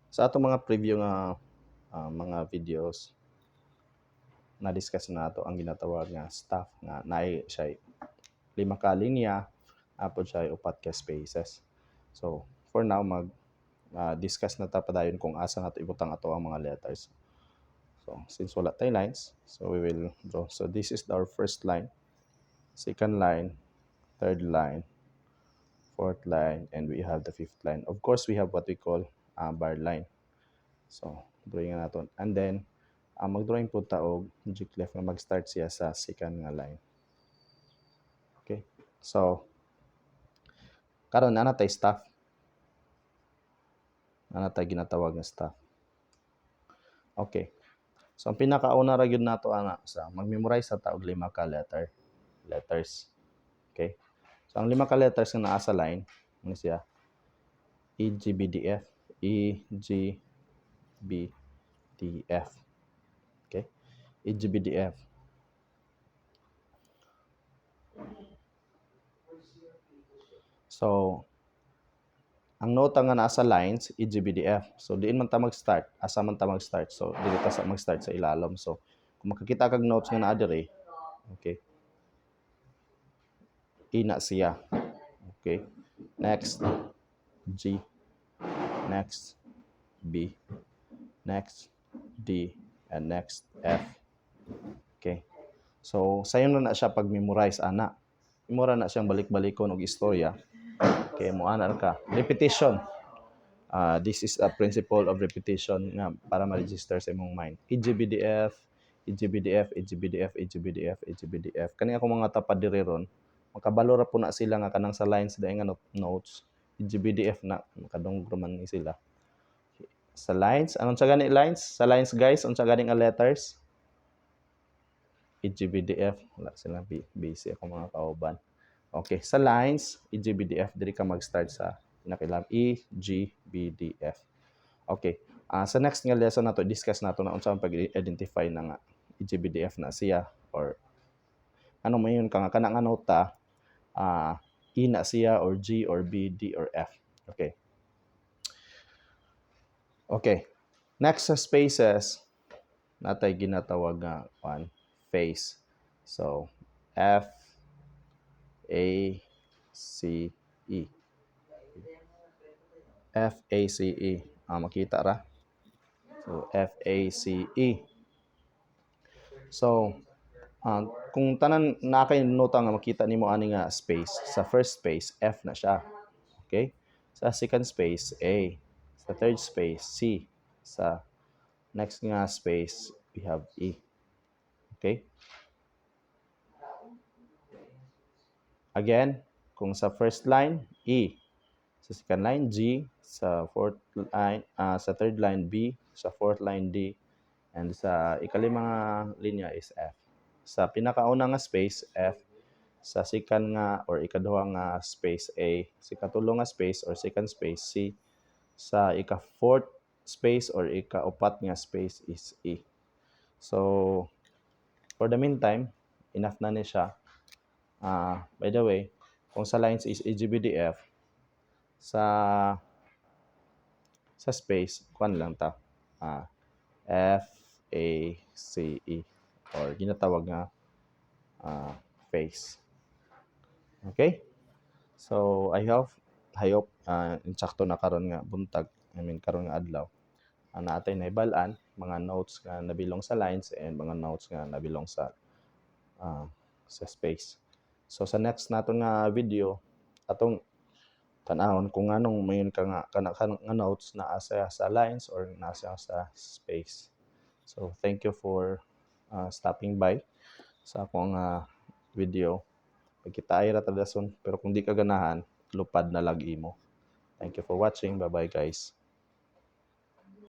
Sa atong mga preview nga mga videos, na-discuss na nato ang ginatawag nga staff nga naay siya lima ka linya, apod siya upat ka spaces. So, for now, mag discuss na ta padayon kung asa nato ibutang ato ang mga letters. So, since wala tay lines, so we will draw. So, this is our first line, second line, third line, fourth line, and we have the fifth line. Of course, we have what we call bar line. So, drawing na naton. And then, mag-drawing po ta og gclef nga mag-start siya sa second nga line. Okay? So, karon naa na tay staff. Naa na tay ginatawag nga staff. Okay. So, ang pinakauna ra gyud nato ana sa mag-memorize sa ta og lima ka letters. Okay? So, ang lima ka letters nga naa sa line, ano siya? E, G, B, D, F. E, G, B, D, F. Okay? E, G, B, D, F. So, ang nota nga naa sa lines, E, G, B, D, F. So, diin man ta mag-start, asa man ta mag-start. So, dili ta sa mag-start sa ilalom. So, kung makakita kag notes nga naa diri, okay, E na siya. Okay. Next, G. Next, B. Next, D. And next, F. Okay. So, sayon na na siya pag-memorize ana. Imo ra na siyang balik-balikon og istorya. Okay, mo ana ka. Repetition. This is a principle of repetition nga para ma-register sa imong mind. E, G, B, D, F, E, G, B, D, F, E, G, B, D, F, E, G, B, D, F, E, G, B, D, F. Kani ako mga tapad diri ron, makabalo ra po na sila nga kanang sa lines dahil nga notes, E, G, B, D, F na, makadungog ra man ni sila. Sa lines, anong sa gani lines? Sa lines, guys, unsa gani nga letters? E, G, B, D, F. Wala sila, busy ako mga kauban. Okay, sa lines, E, G, B, D, F, diri ka mag-start sa pinakailam, E, G, B, D, F. Okay, sa next nga lesson nato, discuss nato na unsa ang pag-identify na nga E, G, B, D, F na siya or ano mayon ka nga kana nga nota, E na siya or G or B, D or F. Okay. Okay. Next sa spaces, natay ginatawag nga one face. So, F A C E. F A C E. Makita ra. So, F A C E. So, kung tanan na kay nota nga makita nimo ani nga space, sa first space F na siya. Okay? Sa second space, A. Sa third space, C. Sa next nga space, we have E. Okay? Again, kung sa first line, E. Sa second line, G. Sa fourth line, sa third line, B. Sa fourth line, D. And sa ikalima nga linya is F. Sa pinakauna nga space, F. Sa second nga or ikaduha nga space, A. Sa ikatulo nga space or second space, C. Sa ika-fourth space or ika-upat nga space is E. So, for the meantime, enough na ni siya. By the way, kung sa lines is AGBDF, sa space, kuan lang ta. F, A, C, E or ginatawag nga face. Okay? So, I hope insakto na karon nga buntag, I mean, karon nga adlaw. Naa tay nahibal-an mga notes nga nabilong sa lines and mga notes nga nabilong sa space. So sa next naton nga video, atong tan-awon kung nganong mayon ka nga kana nga notes naa siya sa lines or naa siya sa space. So thank you for stopping by sa akong video. Pagkitaay ra ta dason, pero kung di ka ganahan, lupad na lag imo. Thank you for watching. Bye-bye, guys.